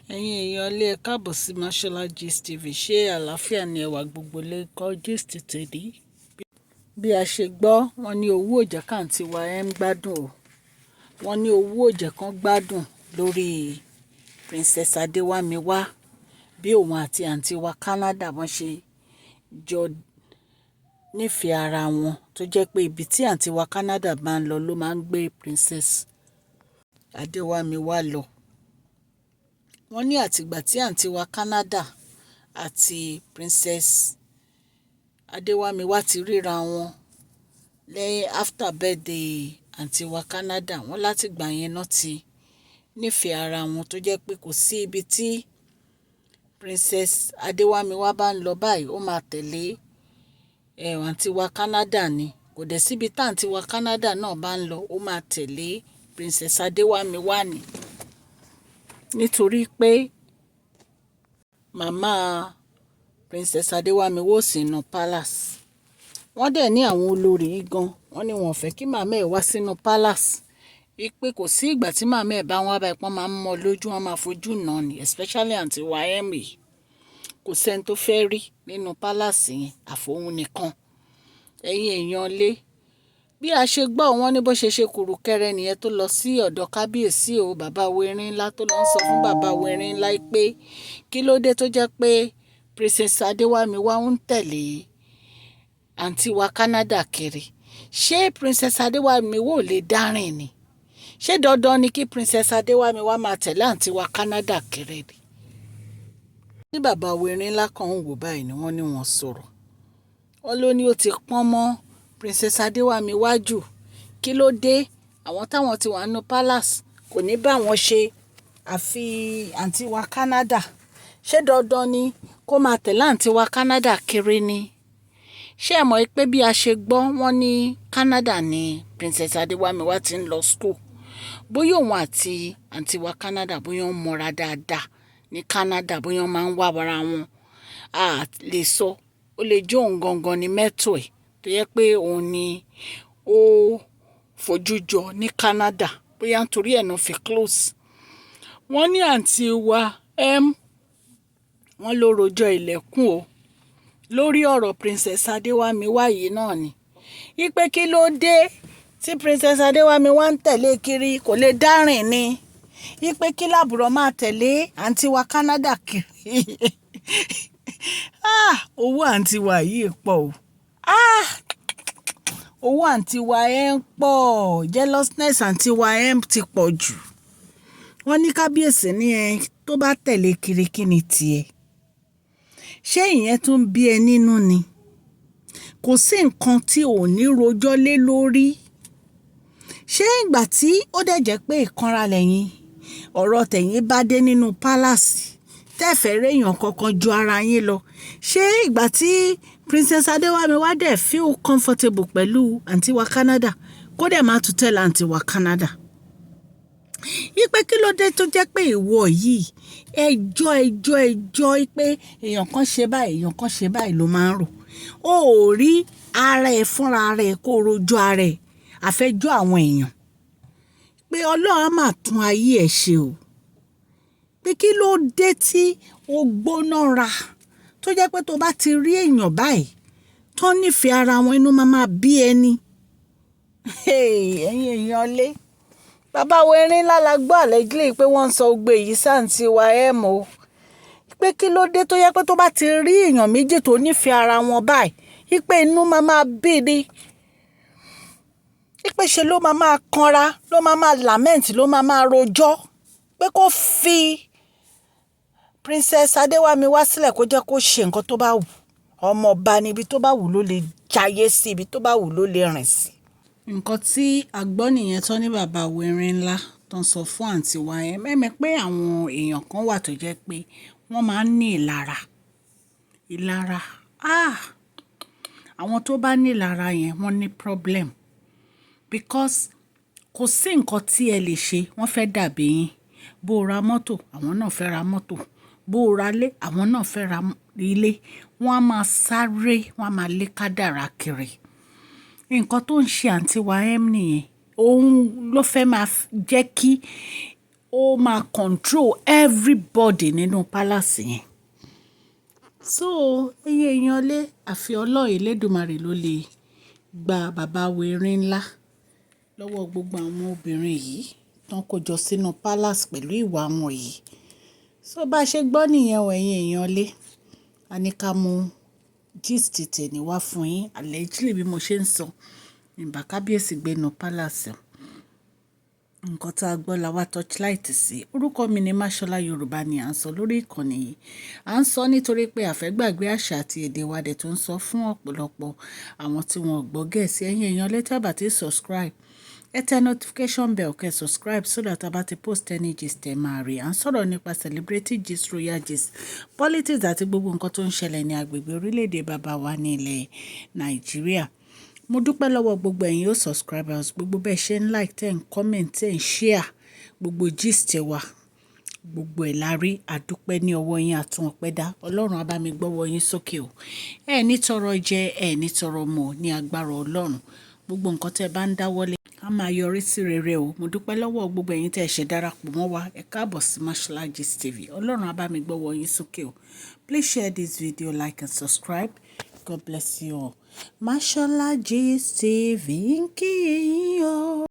Ẹ̀yin èèyàn ilé, ẹ káàbọ̀ sí Mashola Gist TV. Ṣé àlàáfíà ni ẹwà gbogbo lè kọ́ gist tèmi? Bí a ṣe gbọ́, wọ́n ní owó ò jẹ́ káǹtí wa ẹ̀ ń gbádùn o. Wọ́n ní owó ò jẹ́ kán gbádùn lórí Princess Adewamiwa, bí òun àti àǹtí wa Canada wọ́n ṣe jọ nífẹ̀ẹ́ ara wọn, tó jẹ́ pé ibi tí àǹtí wa Canada bá ń lọ ló máa ń gbé Princess Adewamiwa lọ. Wọ́n ní àtìgbà tí àǹtí wa Canada àti Princess Adewamiwa ti ríra wọn lẹ́yìn after birthday àǹtí wa Canada, wọ́n látìgbà yẹn náà ti nífẹ̀ẹ́ ara wọn, tó jẹ́ pé kò sí ibi tí Princess Adewamiwa bá ń lọ báyìí, ó máa tẹ̀lé àǹtí wa Canada ni. Kò dẹ̀ síbi tí àǹtí wa Canada náà bá ń lọ, ó máa tẹ̀lé Princess Adewamiwa ni. Nítorí pé màmá Princess Adewamiwa ò sí nínú palace. Wọ́n dẹ̀ ní àwọn olórí gan, wọ́n ní wọ́n fẹ́ kí màmá ẹ̀ wá sínú palace. Wípé kò sí ìgbà tí màmá ẹ̀ bá wá báyìí, wọ́n máa ń mọ́ lójú, wọ́n máa fojú nà ni, especially àǹtí wa Emmy. Kò sí ẹni tó fẹ́ rí nínú palace yẹn, àfòun nìkan. Ẹ̀yin èèyàn lé, bí a ṣe gbọ́, wọ́n ní bó ṣe ṣe kùrukẹrẹ nìyẹn tó lọ sí ọ̀dọ̀ kábíyèsí o, bàbá Werin ńlá, tó lọ sọ fún bàbá Werin ńlá pé kí ló dé tó jẹ́ pé Princess Adewamiwa ń tẹ̀lé àǹtí wa Canada kiri. Ṣé Princess Adewamiwa ò lè dárìn ni? Ṣé dandan ni kí Princess Adewamiwa máa tẹ̀lé àǹtí wa Canada kiri ni? Ní bàbá Werin ńlá kan ń wò báyìí ni wọ́n ní wọ́n sọ̀rọ̀. Wọ́n ló ní ó ti pọ́n mọ́ Princess Adewamiwa jù. Kí ló dé? Àwọn táwọn ti wà nínú palace kò ní bá wọn ṣe àfi àǹtí wa Canada. Ṣé dandan ni kó máa tẹ̀lé àǹtí wa Canada kiri ni? Ṣé ẹ mọ̀ pé bí a ṣe gbọ́, wọ́n ní Canada ni Princess Adewamiwa ti ń lọ school. Bóyá òun àti àǹtí wa Canada, bóyá wọ́n mọ́ra dáadáa ní Canada, bóyá wọ́n máa ń wá ara wọn. A lè sọ, ó lè jẹ́ òun gangan ni mentor ẹ̀, tó yẹ pé òun ni ó fojú jọ ní Canada, bóyá nítorí ẹ̀ náà fi close. Wọ́n ní àǹtí wa M, wọ́n ló rojọ́ ilẹ̀kùn o lórí ọ̀rọ̀ Princess Adewamiwa yìí náà ni. Wípé kí ló dé tí Princess Adewamiwa ń tẹ̀lé kiri, kò lè dárìn ni? Wípé kí làbúrò máa tẹ̀lé àǹtí wa Canada kiri? Ah, owó àǹtí wa yìí pọ̀ o. Ah, owó àǹtí wa ẹ̀ ń pọ̀. Jealousness àǹtí wa ẹ̀ ti pọ̀ jù. Wọ́n ní kábíyèsí ní ẹ tó bá tẹ̀lé kiri, kí ni tiẹ̀? Ṣé ìyẹn tún bí ẹ nínú ni? Kò sí nǹkan tí ò ní rojọ́ lé lórí. Ṣé ìgbà tí ó dẹ̀ jẹ́ pé ìkanra lẹ́yìn ọ̀rọ̀ tẹ̀yìn bá dé nínú palace, tẹ́fẹ̀ẹ́ réèyàn kankan ju ara yín lọ? Ṣé ìgbà tí Princess Adewamiwa dẹ̀ feel comfortable pẹ̀lú àǹtí wa Canada, kó dẹ̀ má tún tẹ̀lé àǹtí wa Canada? Wípé kí ló dé tó jẹ́ pé ìwọ yìí, ẹjọ́, ẹjọ́, ẹjọ́ pé èèyàn kan ṣe báyìí, èèyàn kan ṣe báyìí ló máa ń rò. Ó ò rí ara ẹ fúnra ara ẹ kó rojọ́ ara ẹ, àfẹjọ́ àwọn èèyàn. Pé Ọlọ́run á máa tún ayé ẹ ṣe o. Pé kí ló dé tí o gbóná ra, tó jẹ́ pé tó bá ti rí èèyàn báyìí tó nífẹ̀ẹ́ ara wọn, inú máa máa bí ẹni. Ẹ̀yin èèyàn lé. Bàbá wo erin ńlá la gbọ́ allegedly pé wọ́n ń sọ gbogbo èyí sáǹtí wa M o. Pé kí ló dé tó jẹ́ pé tó bá ti rí èèyàn méjì tó nífẹ̀ẹ́ ara wọn báyìí, wípé inú máa máa bí ni. Wípé ṣe ló máa máa kanra, ló máa máa lament, ló máa máa rojọ́. Pé kó fi Princess Adewamiwa sílẹ̀, kó jẹ́ kó ṣe nǹkan tó bá wù. Ọmọ ọba ni, ibi tó bá wù ló lè jayé sí, ibi tó bá wù ló lè rìn sí. Nǹkan tí a gbọ́ nìyẹn tán ní bàbá Werin ńlá tó ń sọ fún àǹtí wa yẹn. Mẹ́mẹ́ pé àwọn èèyàn kan wà tó jẹ́ pé wọ́n máa ń ní ìlara. Ìlara. Ah! Àwọn tó bá ní ìlara yẹn, wọ́n ní problem. Because kò sí nǹkan tí ẹ lè ṣe, wọ́n fẹ́ dàbí yín. Bó ra mọ́tò, àwọn náà fẹ́ ra mọ́tò. Bó ra ilé, àwọn náà fẹ́ ra ilé. Wọ́n á máa sáré, wọ́n á máa lé kádàrá kiri. Nǹkan tó ń ṣe àǹtí wa M nìyẹn. Òun ló fẹ́ máa jẹ́ kí Ó máa control everybody nínú palace yẹn. So ẹ̀yin èèyàn lé, àfi Ọlọ́run Elédùmarè ló lè gba bàbá wa erin ńlá lọ́wọ́ gbogbo àwọn obìnrin yìí tán kó jọ sínú palace pẹ̀lú ìwà wọn yìí. So bá ṣe gbọ́ nìyẹn o, ẹ̀yin èèyàn lé. A ní ká mú gist tèmi wá fún yín. Allegedly, bí mo ṣe ń sọ, ìbá kábíyèsí gbé inú palace. Nǹkan tí a gbọ́ la wá torchlight sí. Orúkọ mi ni Mashola. Yorùbá ni à ń sọ lórí ìkànnì yìí. À ń sọ nítorí pé a fẹ́ gbàgbé àṣà àti èdè wa dẹ̀ tó ń sọ fún ọ̀pọ̀lọpọ̀ àwọn tí wọ́n ò gbọ́ Gẹ̀ẹ́sì. Ẹ̀yin èèyàn lé, tí ẹ bá ti subscribe, ẹ tẹ notification bell kẹ́ subscribe so that a bá ti post any gist, ẹ máa rí. À ń sọ̀rọ̀ nípa celebrity gist, royal gist, politics àti gbogbo nǹkan tó ń ṣẹlẹ̀ ní agbègbè orílẹ̀-èdè bàbá wa ní ilẹ̀ Nàìjíríà. Mo dúpẹ́ lọ́wọ́ gbogbo ẹ̀yin ó subscribers, gbogbo bẹ́ẹ̀ ṣe ń like, tẹ́ ń comment, tẹ́ ń share gbogbo gist wa. Gbogbo ẹ̀ la rí, a dúpẹ́ ní ọwọ́ yín, àtún ọpẹ́ dá. Ọlọ́run á bá mi gbọ́wọ́ yín sókè o. Ẹ ní tọrọ jẹ, ẹ ní tọrọ mu ní agbára Ọlọ́run. Gbogbo nǹkan tí ẹ bá ń dáwọ́lé a máa yọrí sí rere o. Mo dúpẹ́ lọ́wọ́ gbogbo ẹ̀yin tí ẹ ṣe darapọ̀ mọ́ wa. Ẹ káàbọ̀ sí Mashola Gist TV. Ọlọ́run á bá mi gbọ́wọ́ yín sókè o. Please share this video, like and subscribe. God bless you all. Mashola Gist TV ń kí yín o.